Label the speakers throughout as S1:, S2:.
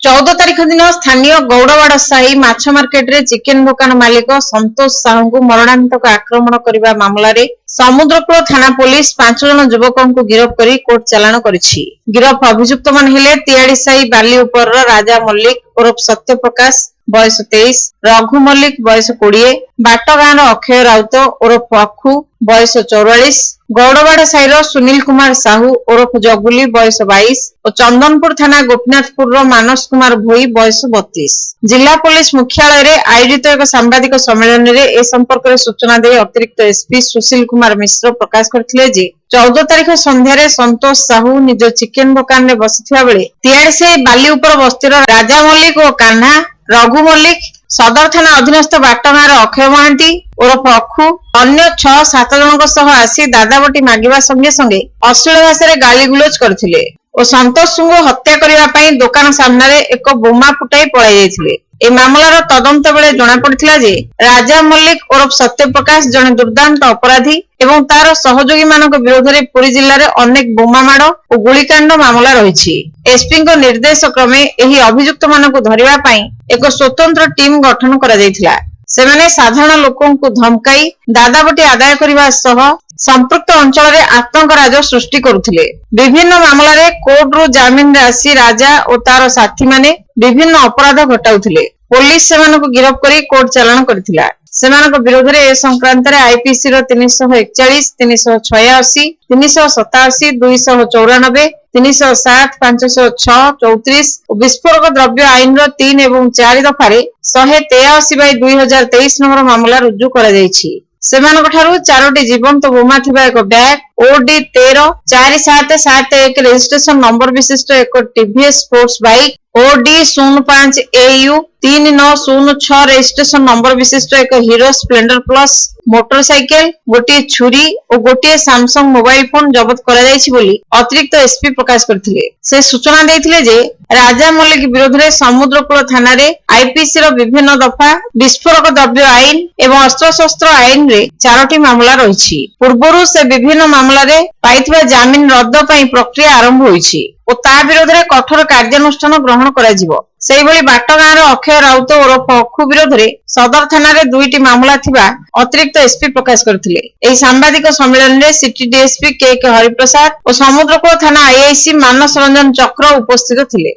S1: 14 ତାରିଖ ଦିନ ସ୍ଥାନୀୟ ଗୌଡ଼ବାଡ଼ ସାହି ମାଛ ମାର୍କେଟରେ ଚିକେନ ଦୋକାନ ମାଲିକ ସନ୍ତୋଷ ସାହୁଙ୍କୁ ମରଣାନ୍ତକ ଆକ୍ରମଣ କରିବା ମାମଲାରେ ସମୁଦ୍ରକୂଳ ଥାନା ପୋଲିସ 5 ଜଣ ଯୁବକଙ୍କୁ ଗିରଫ କରି କୋର୍ଟ ଚାଲାଣ କରିଛି। ଗିରଫ ଅଭିଯୁକ୍ତମାନେ ହେଲେ ତିଆଡି ସାହି ବାଲି ଉପରର ରାଜା ମଲ୍ଲିକ ଓରଫ ସତ୍ୟପ୍ରକାଶ, ବୟସ 23, ରଘୁ ମଲ୍ଲିକ, ବୟସ 20, ବାଟଗାଁର ଅକ୍ଷୟ ରାଉତ ଓରଫ ଅଖୁ, ବୟସ 44, ଗୌଡ଼ବାଡ଼ ସାହିର ସୁନୀଲ କୁମାର ସାହୁ ଓରଫ ଜଗୁଲି, ବୟସ 22 ଓ ଚନ୍ଦନପୁର ଥାନା ଗୋପୀନାଥପୁରର ମାନସ କୁମାର ଭୋଇ, ବୟସ 32। ଜିଲ୍ଲା ପୋଲିସ ମୁଖ୍ୟାଳୟରେ ଆୟୋଜିତ ଏକ ସାମ୍ବାଦିକ ସମ୍ମିଳନୀରେ ଏ ସମ୍ପର୍କରେ ସୂଚନା ଦେଇ ଅତିରିକ୍ତ ଏସପି ସୁଶୀଲ କୁମାର ମିଶ୍ର ପ୍ରକାଶ କରିଥିଲେ ଯେ 14 ତାରିଖ ସନ୍ଧ୍ୟାରେ ସନ୍ତୋଷ ସାହୁ ନିଜ ଚିକେନ ଦୋକାନରେ ବସିଥିବା ବେଳେ ତିଆଡିସାହି ବାଲି ଉପର ବସ୍ତିର ରାଜା ମଲ୍ଲିକ ଓ କାହ୍ନା, ରଘୁ ମଲ୍ଲିକ, ସଦର ଥାନା ଅଧୀନସ୍ଥ ବାଟଗାଁର ଅକ୍ଷୟ ମହାନ୍ତି ଓରଫ ଅଖୁ ଅନ୍ୟ 6-7 ଜଣଙ୍କ ସହ ଆସି ଦାଦାବଟି ମାଗିବା ସଙ୍ଗେ ସଙ୍ଗେ ଅଶ୍ଳୀଳ ଭାଷାରେ ଗାଳିଗୁଲଜ କରିଥିଲେ ଓ ସନ୍ତୋଷଙ୍କୁ ହତ୍ୟା କରିବା ପାଇଁ ଦୋକାନ ସାମ୍ନାରେ ଏକ ବୋମା ଫୁଟାଇ ପଳାଇ ଯାଇଥିଲେ। ଏହି ମାମଲାର ତଦନ୍ତ ବେଳେ ଜଣାପଡ଼ିଥିଲା ଯେ ରାଜା ମଲ୍ଲିକ ଓରଫ ସତ୍ୟପ୍ରକାଶ ଜଣେ ଦୁର୍ଦ୍ଦାନ୍ତ ଅପରାଧୀ ଏବଂ ତାର ସହଯୋଗୀମାନଙ୍କ ବିରୋଧରେ ପୁରୀ ଜିଲ୍ଲାରେ ଅନେକ ବୋମା ମାଡ଼ ଓ ଗୁଳିକାଣ୍ଡ ମାମଲା ରହିଛି। ଏସପିଙ୍କ ନିର୍ଦ୍ଦେଶ କ୍ରମେ ଏହି ଅଭିଯୁକ୍ତମାନଙ୍କୁ ଧରିବା ପାଇଁ ଏକ ସ୍ୱତନ୍ତ୍ର ଟିମ୍ ଗଠନ କରାଯାଇଥିଲା। ସେମାନେ ସାଧାରଣ ଲୋକଙ୍କୁ ଧମକାଇ ଦାଦାବଟି ଆଦାୟ କରିବା ସହ ସମ୍ପୃକ୍ତ ଅଞ୍ଚଳରେ ଆତଙ୍କରାଜ ସୃଷ୍ଟି କରୁଥିଲେ। ବିଭିନ୍ନ ମାମଲାରେ କୋର୍ଟରୁ ଜାମିନରେ ଆସି ରାଜା ଓ ତାର ସାଥୀମାନେ ବିଭିନ୍ନ ଅପରାଧ ଘଟାଉଥିଲେ। ପୋଲିସ ସେମାନଙ୍କୁ ଗିରଫ କରି କୋର୍ଟ ଚାଲାଣ କରିଥିଲା। ସେମାନଙ୍କ ବିରୋଧରେ ଏ ସଂକ୍ରାନ୍ତରେ ଆଇପିସି ର 341, 386, 387, 294, 307, 506, 34 ଓ ବିସ୍ଫୋରକ ଦ୍ରବ୍ୟ ଆଇନର 3 ଏବଂ 4 ଦଫାରେ 183/2023 ନମ୍ବର ମାମଲା ରୁଜୁ କରାଯାଇଛି। ସେମାନଙ୍କଠାରୁ ଚାରୋଟି ଜୀବନ୍ତ ବୋମା ଥିବା ଏକ ବ୍ୟାଗ, ଓଡି 13 4771 ରେଜିଷ୍ଟ୍ରେସନ ନମ୍ବର ବିଶିଷ୍ଟ ଏକ ଟିଭିଏସ୍ ସ୍ପୋର୍ଟସ ବାଇକ୍, ଓଡି 05 ଏୟୁ 3906 ରେଜିଷ୍ଟ୍ରେସନ ନମ୍ବର ବିଶିଷ୍ଟ ଏକ ହିରୋ ସ୍ପ୍ଲେଣ୍ଡର ପ୍ଲସ୍ ମୋଟରସାଇକେଲ, ଗୋଟିଏ ଛୁରୀ ଓ ଗୋଟିଏ ସାମସଙ୍ଗ ମୋବାଇଲ ଫୋନ ଜବତ କରାଯାଇଛି ବୋଲି ଅତିରିକ୍ତ ଏସପି ପ୍ରକାଶ କରିଥିଲେ। ସେ ସୂଚନା ଦେଇଥିଲେ ଯେ ରାଜା ମଲ୍ଲିକ ବିରୋଧରେ ସମୁଦ୍ରକୂଳ ଥାନାରେ ଆଇପିସି ର ବିଭିନ୍ନ ଦଫା, ବିସ୍ଫୋରକ ଦ୍ରବ୍ୟ ଆଇନ ଏବଂ ଅସ୍ତ୍ରଶସ୍ତ୍ର ଆଇନରେ ଚାରୋଟି ମାମଲା ରହିଛି। ପୂର୍ବରୁ ସେ ବିଭିନ୍ନ ମାମଲାରେ ପାଇଥିବା ଜାମିନ ରଦ୍ଦ ପାଇଁ ପ୍ରକ୍ରିୟା ଆରମ୍ଭ ହୋଇଛି ଓ ତା ବିରୋଧରେ କଠୋର କାର୍ଯ୍ୟାନୁଷ୍ଠାନ ଗ୍ରହଣ କରାଯିବ। ସେହିଭଳି ବାଟଗାଁର ଅକ୍ଷୟ ରାଉତ ଓରଫ ଅଖୁ ବିରୋଧରେ ସଦର ଥାନାରେ ଦୁଇଟି ମାମଲା ଥିବା ଅତିରିକ୍ତ ଏସପି ପ୍ରକାଶ କରିଥିଲେ। ଏହି ସାମ୍ବାଦିକ ସମ୍ମିଳନୀରେ ସିଟି ଡିଏସପି କେ କେ ହରିପ୍ରସାଦ ଓ ସମୁଦ୍ରକୂଳ ଥାନା ଆଇଆଇସି ମାନସ ରଞ୍ଜନ ଚକ୍ର ଉପସ୍ଥିତ ଥିଲେ।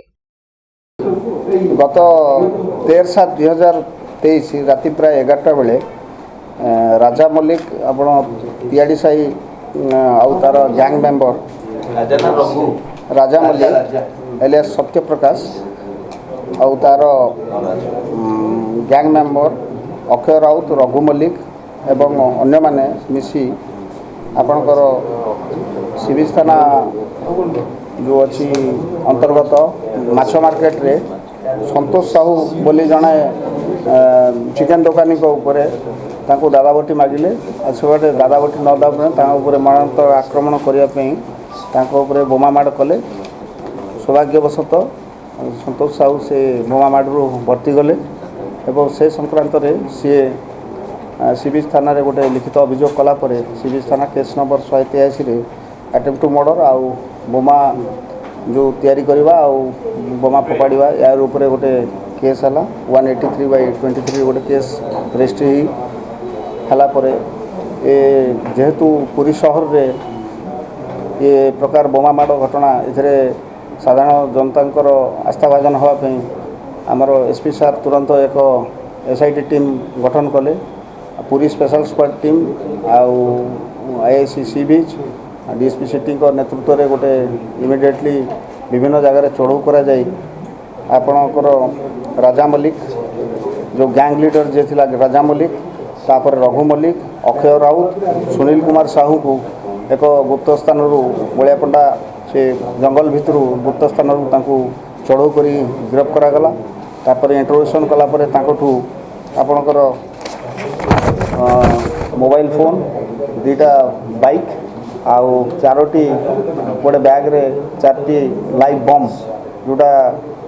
S2: ଗତ 13/7/2023 ରାତି ପ୍ରାୟ 11ଟା ବେଳେ ରାଜା ମଲ୍ଲିକ ଆପଣ ତିଆଡ଼ି ସାହି ଆଉ ତା'ର ଗ୍ୟାଙ୍ଗ ମେମ୍ବର
S3: ରାଜା ନା ରଘୁ?
S2: ରାଜା ମଲ୍ଲିକ ଏଲିଆସ୍ ସତ୍ୟପ୍ରକାଶ ଆଉ ତା'ର ଗ୍ୟାଙ୍ଗ ମେମ୍ବର ଅକ୍ଷୟ ରାଉତ, ରଘୁ ମଲ୍ଲିକ ଏବଂ ଅନ୍ୟମାନେ ମିଶି ଆପଣଙ୍କର ସିବିଚ୍ ଥାନା ଯେଉଁ ଅଛି ଅନ୍ତର୍ଗତ ମାଛ ମାର୍କେଟରେ ସନ୍ତୋଷ ସାହୁ ବୋଲି ଜଣେ ଚିକେନ ଦୋକାନୀଙ୍କ ଉପରେ ତାଙ୍କୁ ଦାଦାବଟି ମାଗିଲେ। ଆଉ ସେବାଟେ ଦାଦାବଟି ନ ଦେବା ପାଇଁ ତାଙ୍କ ଉପରେ ମରଣାନ୍ତକ ଆକ୍ରମଣ କରିବା ପାଇଁ ତାଙ୍କ ଉପରେ ବୋମା ମାଡ଼ କଲେ। ସୌଭାଗ୍ୟବଶତଃ ସନ୍ତୋଷ ସାହୁ ସେ ବୋମା ମାଡ଼ରୁ ବର୍ତ୍ତିଗଲେ ଏବଂ ସେ ସଂକ୍ରାନ୍ତରେ ସିଏ ସିବିଚ୍ ଥାନାରେ ଗୋଟେ ଲିଖିତ ଅଭିଯୋଗ କଲା ପରେ ସିବିଚ୍ ଥାନା କେସ୍ ନମ୍ବର 183ରେ ଆଟେମ୍ପ୍ଟ ଟୁ ମର୍ଡ଼ର ଆଉ ବୋମା ଯେଉଁ ତିଆରି କରିବା ଆଉ ବୋମା ଫୋପାଡ଼ିବା, ଏହାର ଉପରେ ଗୋଟେ କେସ୍ ହେଲା। 183/23 ଗୋଟେ କେସ୍ ରେଜିଷ୍ଟ୍ରି ହେଇ ହେଲା ପରେ ଏ ଯେହେତୁ ପୁରୀ ସହରରେ ଏ ପ୍ରକାର ବୋମା ମାଡ଼ ଘଟଣା, ଏଥିରେ ସାଧାରଣ ଜନତାଙ୍କର ଆସ୍ଥାଭାଜନ ହେବା ପାଇଁ ଆମର ଏସ୍ ପି ସାର୍ ତୁରନ୍ତ ଏକ ଏସ୍ I T team ଗଠନ କଲେ। ପୁରୀ ସ୍ପେଶାଲ ସ୍କ୍ୱାଡ୍ ଟିମ୍ ଆଉ I I C sea beach, D S P ସିଟିଙ୍କ ନେତୃତ୍ୱରେ ଗୋଟେ ଇମିଡ଼ିଏଟଲି ବିଭିନ୍ନ ଜାଗାରେ ଚଢ଼ଉ କରାଯାଇ ଆପଣଙ୍କର ରାଜା ମଲ୍ଲିକ, ଯେଉଁ ଗ୍ୟାଙ୍ଗ ଲିଡର ଯିଏ ଥିଲା ରାଜା ମଲ୍ଲିକ, ତାପରେ ରଘୁ ମଲ୍ଲିକ, ଅକ୍ଷୟ ରାଉତ, ସୁନୀଲ କୁମାର ସାହୁଙ୍କୁ ଏକ ଗୁପ୍ତ ସ୍ଥାନରୁ, ବଳିଆପଣ୍ଡା ସେ ଜଙ୍ଗଲ ଭିତରୁ ଗୁପ୍ତ ସ୍ଥାନରୁ ତାଙ୍କୁ ଚଢ଼ଉ କରି ଗିରଫ କରାଗଲା। ତାପରେ ଇଣ୍ଟରୋଗେସନ୍ କଲା ପରେ ତାଙ୍କଠୁ ଆପଣଙ୍କର ମୋବାଇଲ ଫୋନ୍, ଦୁଇଟା ବାଇକ୍ ଆଉ ଚାରୋଟି ଗୋଟେ ବ୍ୟାଗ୍ରେ ଚାରୋଟି ଲାଇଭ୍ ବମ୍, ଯେଉଁଟା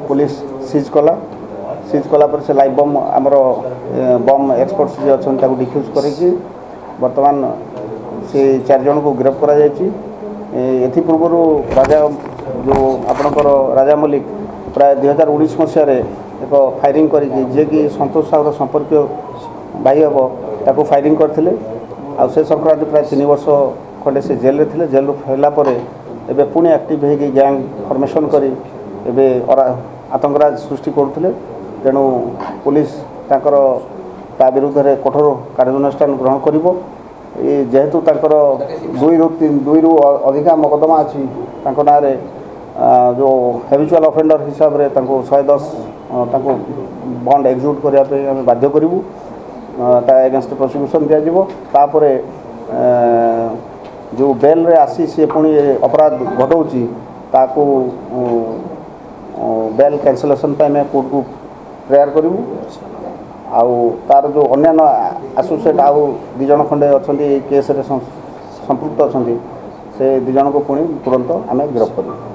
S2: ପୋଲିସ ସିଜ୍ କଲା। ସିଜ୍ କଲା ପରେ ସେ ଲାଇଭ୍ ବମ୍ ଆମର ବମ୍ ଏକ୍ସପର୍ଟସ୍ ଯିଏ ଅଛନ୍ତି ତାକୁ ଡିଫ୍ୟୁଜ୍ କରିକି ବର୍ତ୍ତମାନ ସେ ଚାରି ଜଣଙ୍କୁ ଗିରଫ କରାଯାଇଛି। ଏଥିପୂର୍ବରୁ ରାଜା ଯେଉଁ ଆପଣଙ୍କର ରାଜା ମଲ୍ଲିକ ପ୍ରାୟ 2019 ମସିହାରେ ଏକ ଫାୟାରିଂ କରିକି, ଯିଏକି ସନ୍ତୋଷ ସାହୁର ସମ୍ପର୍କୀୟ ଭାଇ ହେବ, ତାକୁ ଫାୟାରିଂ କରିଥିଲେ। ଆଉ ସେ ସଂକ୍ରାନ୍ତ ପ୍ରାୟ 3 ବର୍ଷ ଖଣ୍ଡେ ସେ ଜେଲରେ ଥିଲେ। ଜେଲରୁ ଫେରିଲା ପରେ ଏବେ ପୁଣି ଆକ୍ଟିଭ୍ ହେଇକି ଗ୍ୟାଙ୍ଗ ଫର୍ମେସନ୍ କରି ଏବେ ଆତଙ୍କରାଜ ସୃଷ୍ଟି କରୁଥିଲେ। ତେଣୁ ପୋଲିସ ତାଙ୍କର ତା ବିରୁଦ୍ଧରେ କଠୋର କାର୍ଯ୍ୟାନୁଷ୍ଠାନ ଗ୍ରହଣ କରିବ। ଏ ଯେହେତୁ ତାଙ୍କର ଦୁଇରୁ ତିନି, ଦୁଇରୁ ଅଧିକା ମକଦ୍ଦମା ଅଛି ତାଙ୍କ ନାଁରେ, ଯେଉଁ ହ୍ୟାବିଚୁଆଲ୍ ଅଫେଣ୍ଡର ହିସାବରେ ତାଙ୍କୁ 110 ତାଙ୍କୁ ବଣ୍ଡ ଏକ୍ଜିକ୍ୟୁଟ୍ କରିବା ପାଇଁ ଆମେ ବାଧ୍ୟ କରିବୁ। ତା ଏଗେନଷ୍ଟ ପ୍ରସିକ୍ୟୁସନ୍ ଦିଆଯିବ। ତାପରେ ଯେଉଁ ବେଲ୍ରେ ଆସି ସିଏ ପୁଣି ଅପରାଧ ଘଟଉଛି, ତାକୁ ବେଲ୍ କ୍ୟାନସଲେସନ୍ ପାଇଁ ଆମେ କୋର୍ଟକୁ ପ୍ରେୟାର କରିବୁ। ଆଉ ତାର ଯେଉଁ ଅନ୍ୟାନ୍ୟ ଆସୋସିଏଟ୍ ଆଉ 2 ଜଣ ଖଣ୍ଡେ ଅଛନ୍ତି, ଏଇ କେସ୍ରେ ସମ୍ପୃକ୍ତ ଅଛନ୍ତି, ସେ 2 ଜଣଙ୍କୁ ପୁଣି ତୁରନ୍ତ ଆମେ ଗିରଫ କରିବୁ।